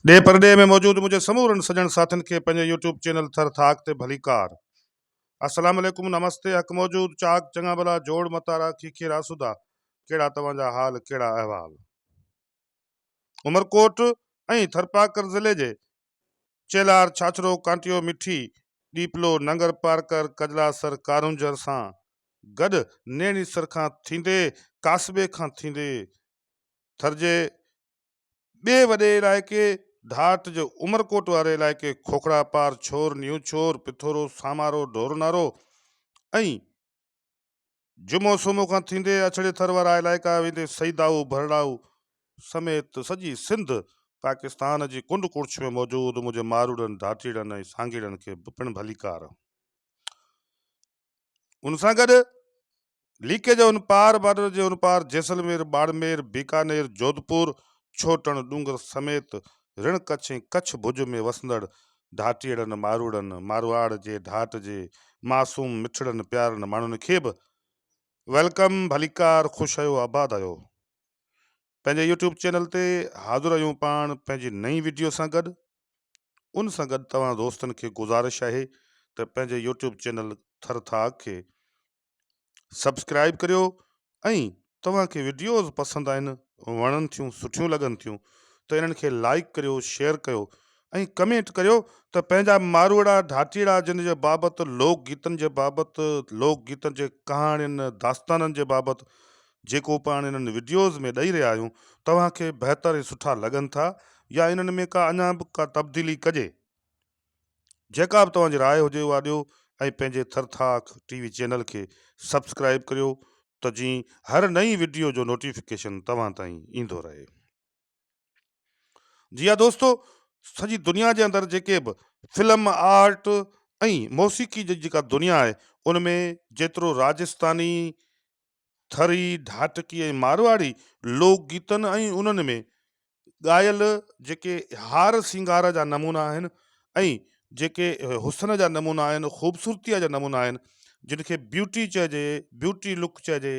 ڏيهه پرڏيهه ۾ موجود منهنجي سمورن سڄڻ ساٿين کي پنهنجي يوٽيوب چينل ٿر ٿاڪ تي ڀليڪار. السلام عليڪم نمستي حق موجود چاڪ چڱا ڀلا جوڙ متارا کيکير آسودا ڪهڙا توهان جا حال ڪهڙا احوال. عمرڪوٽ ۽ ٿرپاڪر ضلعي جي چيلهار ڇاڇرو ڪانٽيو مٺي ڏيپلو ننگر پارڪر ڪجلاسر ڪارونجهر سان گڏ نيڻيسر کان ٿيندي ڪاسبي کان ٿيندي ٿر جي ٻئي وڏي علائقي ڍاٽ جي عمرڪوٽ واري علائقي کوکڙا پار، ڇور، نيو ڇور، پٿورو، سامارو، ڍورنارو ۽ جمعو سومو کان ٿيندي اڇڙي ٿر وارا علائقا ويندي سيدائو، ڀرڙائو سميت سڄي سنڌ پاڪستان جي ڪنڊ ڪڙڇ ۾ موجود منهنجي ماروئڙن، ڍاٽيڙن ۽ سانگيڙن کي به پڻ ڀليڪار. ان سان گڏ ليڪي جي ان پار بارڊر جي ان پار جيسلمير، ٻاڙمير، بيڪانير، جوڌپور، ڇوٽڻ، ڏونگر سميت رڻ ڪڇ ۽ ڪڇ ڀڄ ۾ وسندڙ ڍاٽيئڙن، ماروئڙن، مارواڙ جي ڍاٽ جي معصوم مٺڙن پيارن ماڻهن کي به welcome, ڀليڪار، خوش آهيو آباد آهيو. پنهنجي يوٽيوب چينل تي حاضر آهيون پاڻ پنهنجي نئين وڊيو سان گڏ ان سان گڏ توهان دوستن کي گذارش آهي ته پنهنجي يوٽيوب چينل ٿر ٿاڪ کي سبسڪرائب ڪريو ۽ توهان کي وڊيوز پسند آهن وڻن ٿيون سٺيون لڳن ٿيون ته انهن کي لائڪ ڪريو شيئر ڪيو ۽ ڪمينٽ ڪريو ته پنهنجا ماروئڙا ڍاٽيڙا جن جي بابت لوڪ گيتن جي بابت لوڪ گيتن جي ڪهاڻين داستانن جي بابت جيڪو پاڻ انهن وڊيوز ۾ ڏئي رهيا آهيون توهان کي بهتر ۽ سٺا لڳن ٿا يا انهن ۾ ڪا اڃا به ڪا تبديلي ڪجي جيڪا به توهان جي راء هجي اها ڏيو ۽ پنهنجي ٿرٿاڪ ٽي وي چينل کي سبسڪرائب ڪريو ته جئين هر نئين وڊيو جو نوٽيفڪيشن توهان تائين ايندو رهي. جي ها دوستو سڄي دنيا جي اندر جيڪي به فلم آرٽ ۽ موسيقي جي جيڪا دنيا آهي ان ۾ جيترو راجستاني ٿري ڍاٽڪي ۽ مارواڙي لوڪ گيتن ۽ انهن ۾ ڳايل جيڪي هار سينگار جا نمونا آهن ۽ جيڪي حسن جا نمونا آهن خوبصورتيء جا نمونا آهن جن کي بيوٽي چئجي بيوٽي لڪ چئجي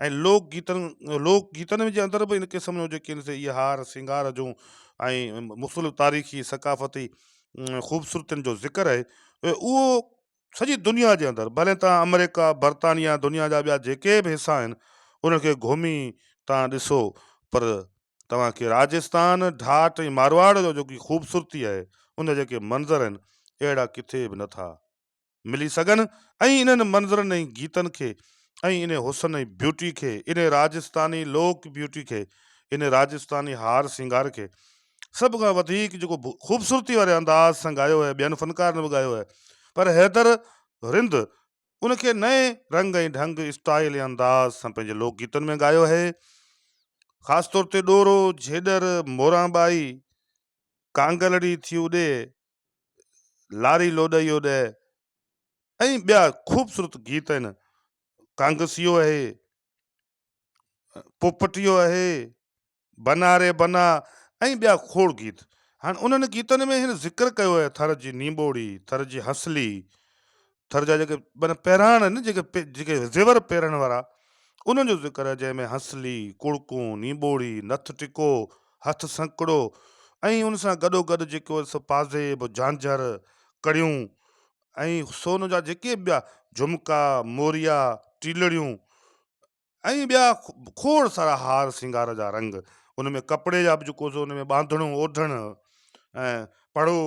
۽ لوڪ گيتن لوڪ گيتن جي اندر به ان قسم جو جيڪي آهن سي اهي هار سينگار جون ۽ مختلف تاريخي ثقافتي خوبصورتين جو ذڪر آهي اهو سڄي دنيا جي اندر ڀلي تان آمريڪا برطانيا دنيا جا ٻيا جيڪي به حصا آهن انهن کي گهمي تان ڏسو پر توهان کي راجستان، ڍاٽ ۽ مارواڙ جو جيڪي خوبصورتي آهي، ان جا جيڪي منظر آهن، اهڙا ڪٿي به نٿا ملي سگهن ۽ انهن منظرن ۽ گيتن کي ۽ انهي حسن ۽ بيوٽي کي، انهي راجستاني لوڪ بيوٽي کي، انهي راجستاني هار سينگار کي سڀ کان وڌيڪ جيڪو خوبصورتي واري انداز سان ڳايو آهي، ٻين فنڪارن به ڳايو آهي پر حيدر رند ان کي نئين رنگ ۽ ڍنگ، اسٽائيل ۽ انداز سان پنهنجي لوڪ گيتن ۾ ڳايو آهي. خاص طور تي ڏورو، جهيڏر، موران ٻائي، ڪانگلڙي ٿي اڏي، لاري لوڏئي اڏي ۽ ٻيا خوبصورت گيت آهن. ڪانگسيو آهي. پوپٽيو اهي، بنا ري بنا ۽ ٻيا کوڙ گيت. هاڻ انهن گيتن ۾ هن ذڪر ڪيو آهي ٿر جي نينبوڙي، ٿر جي هنسلي، ٿر جا جيڪي معنيٰ پهراڻ آهن جيڪي جيڪي زيور پهرڻ وارا انهن جو ذڪر آهي جنهن ۾ هنسلي، ڪڙڪون، نينبوڙي، نٿ ٽڪو، هٿ سنڪڙو ۽ ان سان گڏو گڏ جيڪو سو پازيب، جهانجهر، ڪڙيون ۽ سون جا جيڪي به ٻيا جهمڪا، موريا، ٽيلڙيون ۽ ٻيا کوڙ سارا هار سينگار جا رنگ ان ۾ ڪپڙي جا به جيڪو سو ان ۾ ٻانڌڻو اوڍڻ ۽ پڙو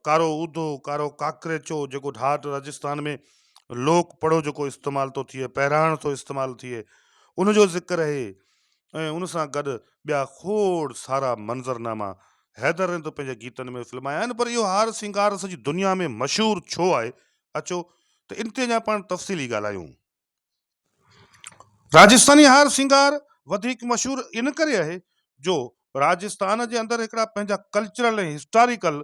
ڪارو اودو ڪارو ڪاڪريچو جيڪو ڍاٽ راجستان ۾ لوڪ پڙو جيڪو استعمال ٿو ٿئي پهراڻ ٿو استعمال ٿئي ان جو ذڪر آهي ۽ ان سان گڏ ٻيا کوڙ سارا منظرناما حيدر رند پنهنجي گيتن ۾ فلمايا آهن پر اهو هار سينگار سڄي دنيا ۾ مشهور ڇو آهي اچو ته ان تي اڃا پاڻ تفصيلي ڳالهايون. راجستاني هار سينگار وڌيڪ مشهور ان ڪري آهي جو راجستان جي اندر هڪڙا پنهنجا ڪلچرل ۽ هسٽاريڪل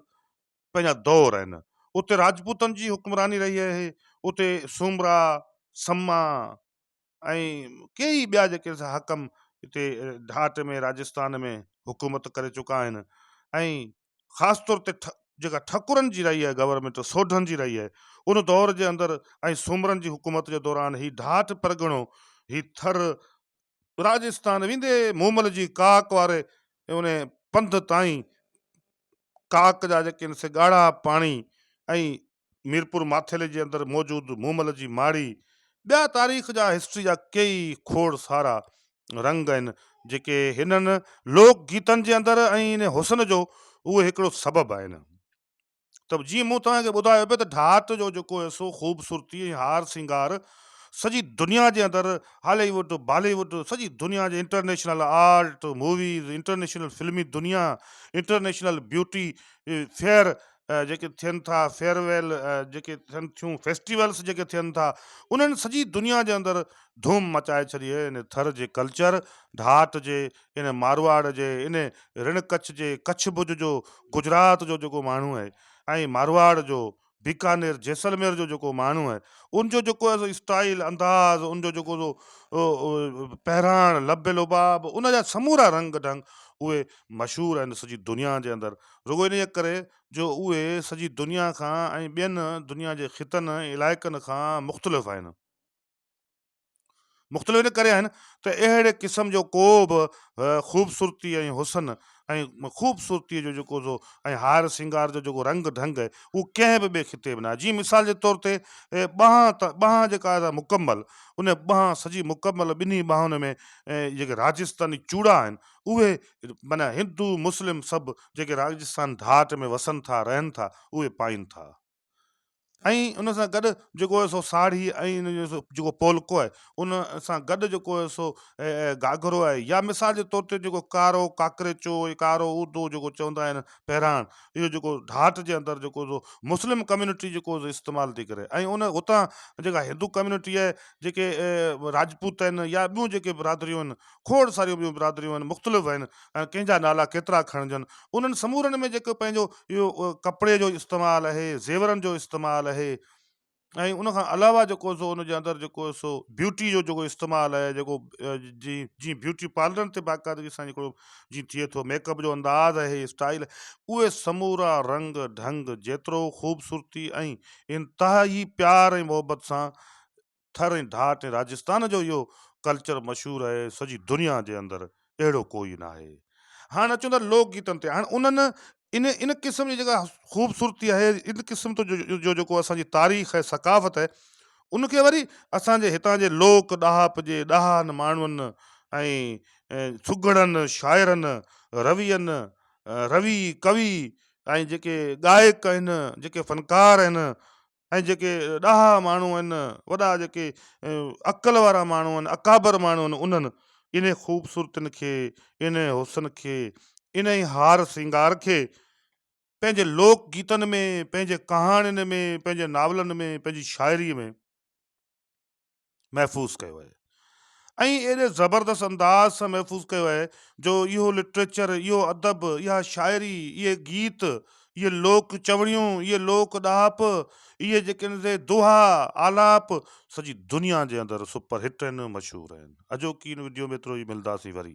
پنهنجا دور آهن اتي راجپوتن جي حڪمراني رهي آهي اتي سومرا سما ۽ ڪيئي ٻيا جيڪي حاڪم هتي ڍاٽ ۾ راجستان ۾ حڪومت ڪري چڪا آهن ۽ خاص طور تي جيڪا ٺڪرن جي رهي آهي گورنمينٽ سوڍن جي رهي آهي ان دور جي اندر ۽ سومرن جي حڪومت جي دوران هي ڍاٽ پرڳڻو هي ٿر راجستان ويندي مومل جي ڪاڪ واري ان پنڌ تائين ڪاڪ جا جيڪي آهن سي ڳاڙها پاڻي ۽ ميرپور ماٿيلي جي اندر موجود مومل جي ماڙي، ٻيا تاريخ جا هسٽري جا ڪيئي کوڙ سارا رنگ آهن جيڪي هنن لوڪ گيتن جي اندر ۽ ان حسن جو اهي هڪڙو سبب آهن. ته جيئن مون توهان کي ٻڌايو پئي ته ڍاٽ جو جيڪو آهي سو خوبصورتي ۽ هار سينگار سڄي دنيا جي اندر هالي ووڊ بالي ووڊ سڄي دنيا جي انٽرنيشنل آرٽ موويز انٽرنيشنل فلمي دنيا انٽرنيشنل بيوٽي فيئر جيڪي ٿين ٿا فيئرويل جيڪي ٿين ٿيون فيسٽيولس جيڪي ٿين ٿا انهن سڄي دنيا جي اندر ڌوم مچائي ڇڏي آهي ان ٿر جي ڪلچر ڍاٽ جي ان مارواڙ جي ان رڻ ڪڇ جي ڪڇ ڀڄ جو گجرات جو جيڪو ماڻهو آهي ۽ مارواڙ جو بيڪانير جيسلمير جو جيڪو ماڻهو آهي ان جو جيڪو آهي سو اسٽائل انداز ان جو جيڪو سو پهراڻ لب لباب ان جا سمورا رنگ ڍنگ اهي مشهور آهن سڄي دنيا جي اندر رڳو انهيء ڪري جو اهي سڄي دنيا کان ۽ ٻين دنيا جي خطن ۽ علائقن کان مختلف آهن. مختلف ان ڪري آهن ته اهڙي قسم جو ڪو به خوبصورتي ۽ حسن ۽ خوبصورتي جو جيڪو سو ۽ هار سينگار جو جيڪو رنگ ڍنگ آهي اهو ڪنهن به ٻئي خطي ۾ ناهي جيئن مثال جي طور تي ٻانهن ته ٻانهن جيڪا آهي مڪمل ان ٻانهن سڄي مڪمل ٻنهي ٻانهن ۾ جيڪي راجستاني چوڙا آهن اهي معنيٰ هندو مسلم سڀ جيڪي راجستان ڍاٽ ۾ وسن ٿا رهن ٿا اهي پائين ٿا. ۽ ان سان گڏ جيڪو آهي سو ساڙهي ۽ ان جو جيڪو پولڪو آهي ان سان گڏ جيڪو آهي سو گهاگهرو آهي يا مثال جي طور تي جيڪو ڪارو ڪاڪريچو يا ڪارو اودو جيڪو چوندا آهن پهراڻ اهو جيڪو ڍاٽ جي اندر جيڪو سو مسلم ڪميونٽي جيڪو استعمال ٿي ڪري ۽ ان اتان جيڪا هندو ڪميونٽي آهي جيڪي راجپوت آهن يا ٻيون جيڪي برادريون آهن کوڙ ساريون ٻيون برادريون آهن مختلف آهن ۽ ڪنهن جا نالا ڪيترا کڻجن، انهن سمورن ۾ جيڪو پنهنجو اهو ڪپڙي جو استعمال آهي، زيورن جو استعمال آهي ۽ ان کان علاوه جيڪو سو ان جي اندر جيڪو سو بيوٽي جو جيڪو استعمال آهي جيڪو جي جي بيوٽي پارلرن تي باقاعدگي سان جيڪو جي ٿئي ٿو ميڪ اپ جو انداز آهي اسٽائل اهي سمورا رنگ ڍنگ جيترو خوبصورتي ۽ انتهائي پيار ۽ محبت سان ٿر ۽ ڍاٽ ۽ راجستان جو اهو ڪلچر مشهور آهي سڄي دنيا جي اندر اهڙو ڪوئي ناهي. هاڻ اچون ٿا لوڪ گيتن تي هاڻ انهن ان ان قسم جي جيڪا خوبصورتي آهي ان قسم جو جيڪو اسان جي تاريخ ۽ ثقافت آهي ان کي وري اسان جي هتان جي لوڪ ڏاهپ جي ڏاهن ماڻهن ۽ سگهڙن شاعرن روين روي ڪوي ۽ جيڪي ڳائڪ آهن جيڪي فنڪار آهن ۽ جيڪي ڏاها ماڻهو آهن، وڏا جيڪي عقل وارا ماڻهو آهن، اڪابر ماڻهو آهن، انهن انهي خوبصورتين کي، انهي حسن کي، انهي هار سينگار کي پنهنجي لوڪ گيتن ۾، پنهنجي ڪهاڻين ۾، پنهنجي ناولن ۾، پنهنجي شاعريء ۾. محفوظ ڪيو آهي ۽ ايڏي زبردست انداز سان محفوظ ڪيو آهي جو اهو لٽريچر اهو ادب اها شاعري اهي گيت اهي لوڪ چوڻيون اهي لوڪ ڏاهپ اهي جيڪي آهن سي دوها آلاپ سڄي دنيا جي اندر سپر هٽ آهن مشهور آهن اڄوڪي هن وڊيو ۾ ايترو ئي ملداسين وري.